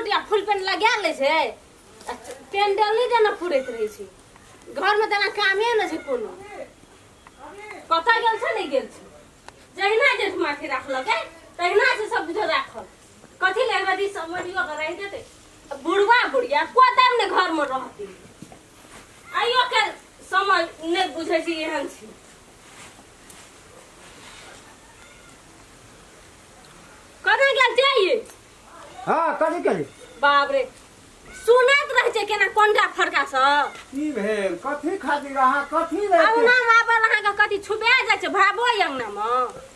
Suit या full pant लगा लै छै आ पेंडल नहि जेना फुरैत रहै छै घरमे तेना कामे नहि छै कोनो कतऽ गेल छै नहि गेल छै जहिना जे माथी राखलकै तहिना छै सब किछो राखल कथी लए एकरा दिस समझियो के रहि जेतै बुढ़वा बुढ़िया कोदम ने घरमे रहती आइयो के समझ नहि बुझै छी एहन छी कतऽ गेल जाइए हाँ कथी केली बाप रे सुनैत रहै छै केना कोनटा फड़का सँ की भेल कथी खातिर अहाँ कथी रहे अंगना मे आबल अहाँके कथी छुपा जाइ छै भाबो अंगना मे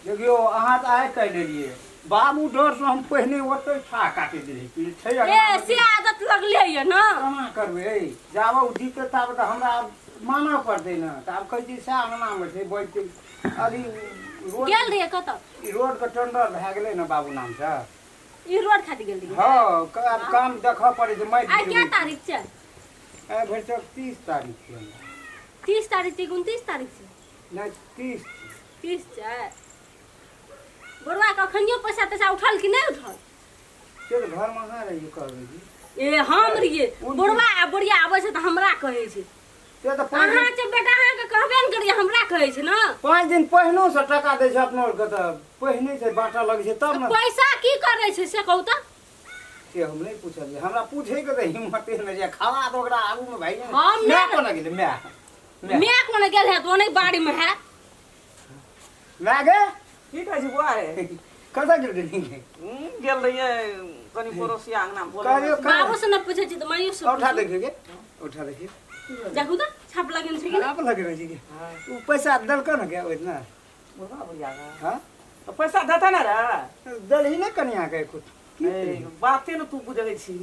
देखियौ अहाँ तऽ आइ कहि लेलियै बाबू डर से हम पहिने ओतै छा काटि देली कि छै ए अंगना मे। से आदत लगले ये ना केना करबै जाबऽ ओ जीते ताबे तऽ हमरा आब मानऽ पड़तै ने तऽ आब कहै छी सएह अंगनामे छै बैठ अभी रोड गेल रहियै कतऽ ई रोडके टेंडर भए गेलै ने बाबू नामसँ ई रोड खातिर गेल रहियै हँ आब काम देखऽ पड़ै छै माटि आइ क्या तारीख छै आइ भरि चौक 30 तारीख छै 30 तारीख छै कि 29 तारीख छै नहि 30 30 छै बुढ़वा के अखनियो पैसा तैसा उठल कि नहि उठल से तऽ घरमे अहाँ रहियै कहबै जी ए हम रहियै बुढ़वा आ बुढ़िया आबै छै तऽ हमरा कहै छै से तऽ पाँच अहाँ दिन छै बेटा अहाँके कहबे ने करियै हमरा कहै छै ने 5 दिन पहिनो से टका दै छै अपनो आरके तऽ पहिने से बाँटऽ लगै छै तब ने पैसा की करै छै से कहू तऽ से हम नहि पूछलियै हमरा पूछैके तऽ हिम्मते नहि छै खावा तऽ ओकरा आगूमे भाइ हम माय नहि- कोना गेलै माय माय माय कोने गेल हैत ओने बाड़ी मे हैत माय गे की कहै छी बौआ रे कतऽ गेल रही गेल रहियै कनि पड़ोसिया अंगना बोले कहलियौ बाबू से न पूछै छी तऽ माइयो से उठा देखियो गे उठा देखियो देखू तऽ छाप लगेने छै कि नहि खराब लग रहल छै गे ओ पैसा देलको ने गे ओहिना बुढ़वा बुढ़िया के हाँ तऽ पैसा देतै ने रे देलही ने कनिया के कुछ की ए, बाते ने तू बुझै छी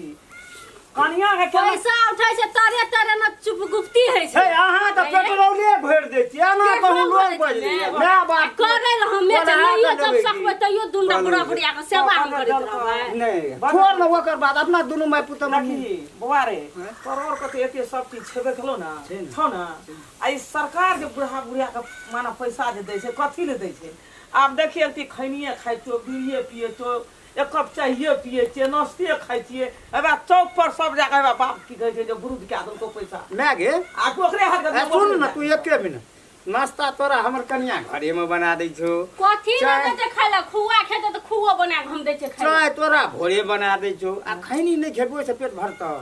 कनिया के केना पैसा उठै छै तरे तरे न चुप गुप्ती होइ हे छै अहाँ तऽ पेट्रोले भरि दै छियै एना कहूँ लोग बजि दैए माय बाप करै लए हमे कोना छै नहियो कऽ जब देबै सकबै की? तैयो दुनू कोना बुढ़ा देबै? बुढ़िया के सेवा हम करैत रहबै नहि छोड़ ने ओकर बाद अपना दुनू माय पुतहु देखी बौआ रे तोहर के तऽ एते सब चीज छेबे केलौ ने छै ने। छौ ने आ ई सरकार जे बुढ़ा बुढ़िया के माने पैसा जे दै छै कथी ले दै छै आब देखिए कि खैनिये खाइ छियौ बीड़िये पियै छियौ एक कप चाहिए पियै छियै नाश्ते खाइ छियै हेबा चौक पर सब जाके हेबा बाप की कहै छै जे बुरुद कए देलकौ पैसा माय गे आ तू ओकरे हाथ ए, सुन ने तू एके मिनट नाश्ता तोरा हमर कनिया घरे में बना दै छौ कथी नहि चाय- दै छै खाय लए खुआ खेतै तऽ खुओ बना कऽ हम दै छियै खाय लए चाय तोरा भोरे बना दै छौ आ खैनी नहि खेबो ओहिसँ पेट भरतौ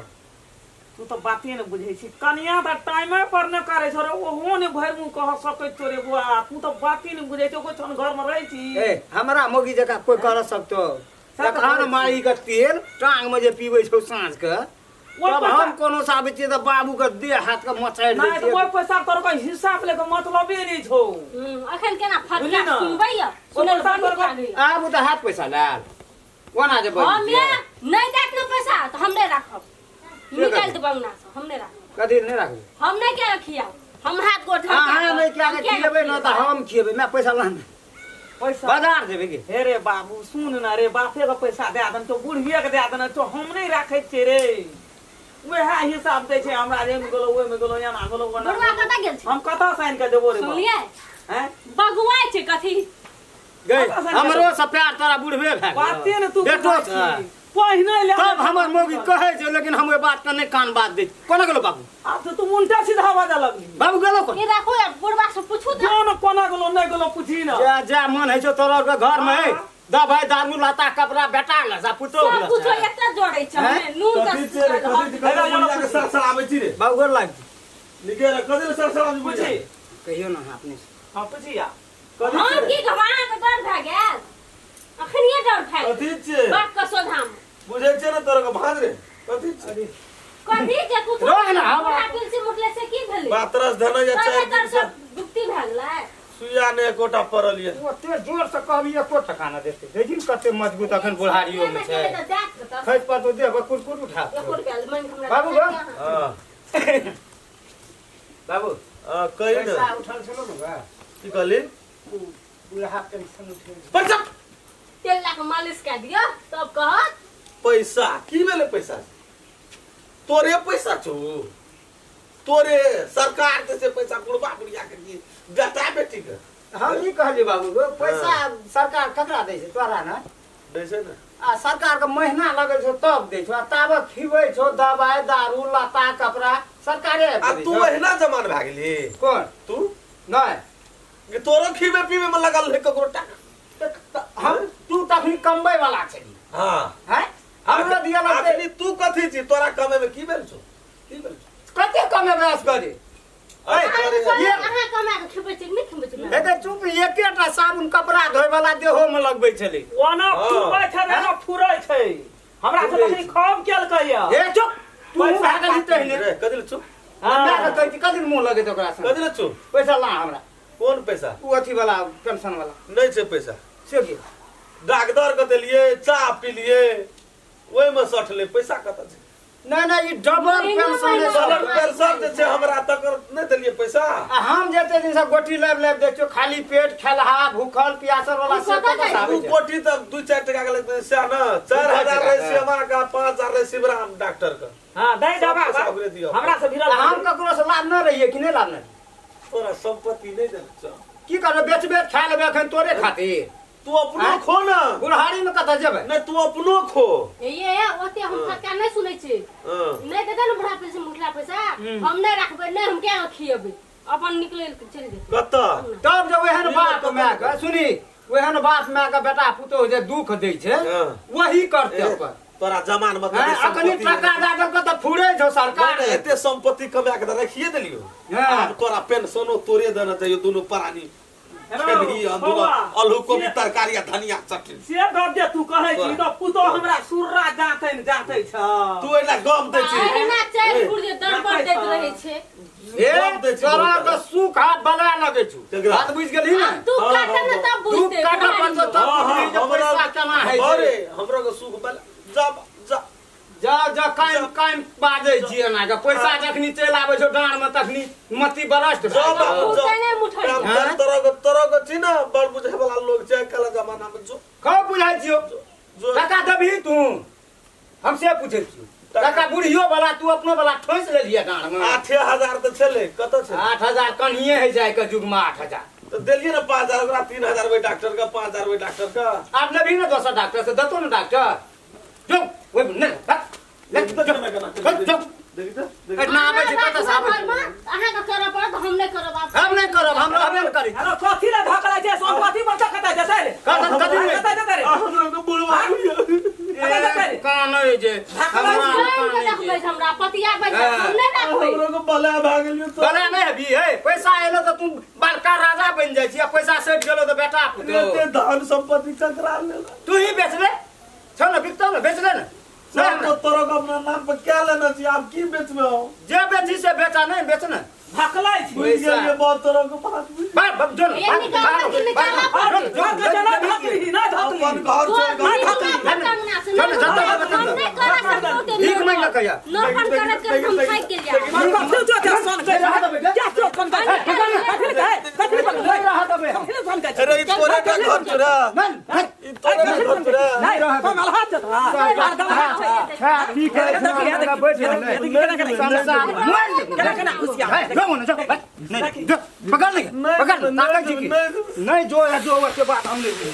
तू तऽ बाते ने बुझै छी कनिया तऽ टाइमे पर ने करै छौ रे ओहो ने भरि मुँह कह सकै छौ रे बौआ तू तऽ बाते ने बुझै छौ कोइ छन घरमे रहै छी ए हमरा मौगी जकाँ कोइ कर सकतो सएह तऽ तखन कहै छी। मारी के तेल टांग में जे पीबै छौ साँझ के ओहि तब पैसा- हम कोनो से आबै छियै तऽ बाबू के देह हाथ के मचारि दै नहि तऽ छियै ओहि पैसा तोर कोइ हिसाब लेके मतलबे नहि छौ अखन केना बुझली फटका ने? सुनबैया ओ सुनल पैसा बड़ नीक तोर- लागैया आब तऽ हाथ पैसा लायल कोना जे बजै हमे छियै नहि देत ने पैसा तऽ हम नहि राखब निकालि देब अंगना से हम नहि राखब कथी नहि राखबै हम नहि किया खियाब हम हाथ गोड़ धर अहाँ नहि किया के खिएबै ने तऽ हम खिएबै मैं पैसा लान पैसा बाजार जेबै की हे रे बाबू सुन न रे बापे के पैसा दए देन तो बुढ़िए के दए देन तो हम नहि राखै छियै रे वएह हिसाब दै छै हमरा एहिमे गेलो ओहिमे गेलो एना गेलो ओना बुढ़वा गेलो। कतऽ गेल छै हम कतऽ से आनि कऽ देबो रे बाबू? सुनलियै हैं बगुआइ छै कथी गई कतऽ से हमरो से प्यार तोरा बुढ़बे भए गेलौ। बाते ने तू बेटो बुझै छै छी। पहिने ले तब हमर मौगी कहै छै लेकिन हम ओहि बात के नहि कान बात दै छी। कोना गेलो बाबू आब तऽ तू उल्टा सीधा बाजऽ लगली बाबू गेलो कोना ई राखू यार बुढ़वा से पूछू तऽ जो ने कोना गेलो नहि गेलो पूछी ना जा जा मन होइ छौ तोरा आरके घरमे है दवाई दारू लत्ता कपड़ा बेटा लऽ जा पुतोहु सब लऽ कुछो जा। एतऽ जोड़ै छै हैं? हमे नून कथी छै रे कथी हेलो, कथी हेलो, के सरसराबै छी रे बाबू गोर लाग निके रे कथी ले सरसराबै छी पूछी कहियो ना अहाँ अपने से हाँ पूछी या कथी हम छै की कहब अहाँके डर भए गेल अखनिये डर भए गेल कथी छै बाप के सोझामे बुझै छै ने तोरा के भाँज रे कथी छै कथी जे कुछो रह ना, हम- बूढ़ा तुलसी मुटले से की भेलै बातरस धन या तरे चारि तर दिन से सब गुप्ती भए गेलै सुइया ने एकोटा पड़ल ये ओते जोर से कहबी एको टका ना देते देखी ने कते मजबूत अखन बुढ़ारियो में छै तऽ जात तऽ खसि पड़तौ देह पर कुरकुर उठा एको रुपया मांगि हमरा बाबू गो। हाँ बाबू हाँ कही ने पैसा उठल छलो ने बा की कहली उ बुढ़ा पेंशन उठल पैसा तेल ला के मालिश कए दियौ तब कहत पैसा की भेलै पैसा तोरे पैसा छौ तोरे सरकार के से पैसा बुढ़बा बुढ़िया के की बेटा बेटी के हम ई कहलियै बाबू गो पैसा सरकार ककरा दै छै तोरा ने दै छै ने। आ सरकार के महीना लगै छौ तब दै छौ, आ ताबत खिबै छौ दवाइ दारू लत्ता कपड़ा सरकारे आ तू एहिना जमान भए गेली? कोन तू? नहि कि तोरो खिबे पीबे में लगल रहै ककरो टाका? हम तू तखनी कमबै वाला छली। हाँ हैं हमरो दिया लगतै। अखनी तू कथी छी? तोरा कमे में की भेल छौ? की भेल छौ? कते कमेबै असगरे? अहाँ कमा के खेबै छी नहि खेबै छी? हेतै चुप, एकेटा साबुन कपड़ा धोय वाला देहो में लगबै छलै। ओना फुरै छै ओना फुरै छै। हमरा से तखनी खब केलकै या। हे चुप, तू भए गेलही तहिने। रे कथी ले चुप? हमरा के कहै छी कथी मुँह लगैत ओकरा से? कथी ले चुप? पैसा ला हमरा। कोन पैसा? ओ अथी वाला पेंशन वाला। नहि छै पैसा। से की? डाकदर के देलियै, चाह पीलियै, ओहिमे सठलै, पैसा कतऽ छै? नहि नहि, E double pension double pension जे छै हमरा तकर नहि देलियै पैसा। आ हम जते दिन से गोटी लाबि लाबि दै छियौ, खाली पेट खेलहा भूखल प्यासल वाला से कतऽ से आबै ओ छै? गोटी तऽ 2-4 टका के लगतै सएह ने। 4000 रहै श्यामा के, 5000 रहै शिवराम डॉक्टर के। हां दै दवा ओकरे दियौ। हमरा से भिड़ल। हम ककरो से लाभ नहि रहियै कि नहि लाभ नहि? तोरा संपत्ति नहि देने छौ। की करबै, बेच बेच खा लेबै एखन तोरे खातिर। तू अपनो खो ना। बुढ़ारी में कतऽ जेबै? नहि तू अपनो खो। ये ओते हम खर्चा नहि सुनै छी। नहि देतै ने बुढ़ा पैसा मुठला पैसा हम नहि राखबै, नहि हम क्या खियेबै, अपन निकलै चलि जेतै कतऽ। तब जे ओहन बाप माय के सुनी, ओहन बाप माय के बेटा पुतोह जे दुख दै छै वही करतै अपन। तोरा जमान मत अखनी टका दए देलकौ तऽ फुरै छौ सरकार। एते संपत्ति कमा के तऽ रखिए देलियौ। आब तोरा पेंशनो तोरे देना चाहिए दुनू प्राणी। आलू कोबी तरकारी आ धनिया चटनी। से गप जे तू कहै छी तऽ पुतोह हमरा सुर्रा जातै ने जातै छ। तू एना गप दै छी। एना चारि फुट जे दर पर दैत रहै छै। ए तोरा के सुख हाथ बना लगै छौ। बात बुझि गेलही ने? तू काटऽ ने तब बुझतै। तू काटऽ पड़तौ तब बुझबही जे पैसा केना होइ छै। अरे हमरो के सुख बला जा जा जा जा कायम कायम बाजै छी एना के। पैसा जखनी चलि आबै छौ डाँड़ में तखनी मति बरस्ट जा बाबू जा। तोरा के छी ने बड़ बुझै वाला लोग छै काला जमाना में। जो खूब बुझै छियौ। टका देबही तू? हम से पूछै छियौ। टका बुढ़ियो वाला तू अपनो वाला ठोसि लेलियै डाँड़ में। 8000 तऽ छलै, कतऽ छै? 8000 कनिये होइ छै आइके युग में 8000। तऽ देलियै ने 5000 ओकरा, 3000 ओहि डॉक्टर के, 5000 ओहि डॉक्टर के। आब लेबही ने दोसर डॉक्टर से, देतौ ने डॉक्टर? जो ओहि नहि ले जो देखी तऽ एतना आबै छै कतऽ से आबै छै? अहाँके करऽ पड़त, हम नहि करब। आब हम नहि करब, हम रहबे नहि करै। अरे कथी लए धकलै छै? संपत्ति पर कतऽ जेतै रे? कतऽ जेतै रे? हमरा के बुढ़वा कानै जे हमरा पतिया बैठ हम नहि राखबै। हमरो के बला भए गेलियौ। बला नहि हेबी। हे पैसा एलो तऽ तू बड़का राजा बनि जाइ छी, आ पैसा सटि गेलो तऽ बेटा पुतोह। एते धन संपत्ति ककरा लेला? तू ही बेचले छौ ने, बिकतौ ने, बेचले ने। सब तो तोरा के अपना नाम पर क्या लेना छी? आब की बेचबे हो? जे बेची से बेचा, नहीं बेच ने। धकलै छी। बुझि गेलियै बहुत तोरा के बात। बार बार जो अपन घर छोड़ के भीख मांगि लकै। नौपन करत करत हम थाकि गेलियै। अरे ई तोरे का घर छोड़ा, ई तोरे का घर छोड़ा। पकड़ ले, पकड़ ताकै छी की? नहीं जो है जो के बात हम नहीं।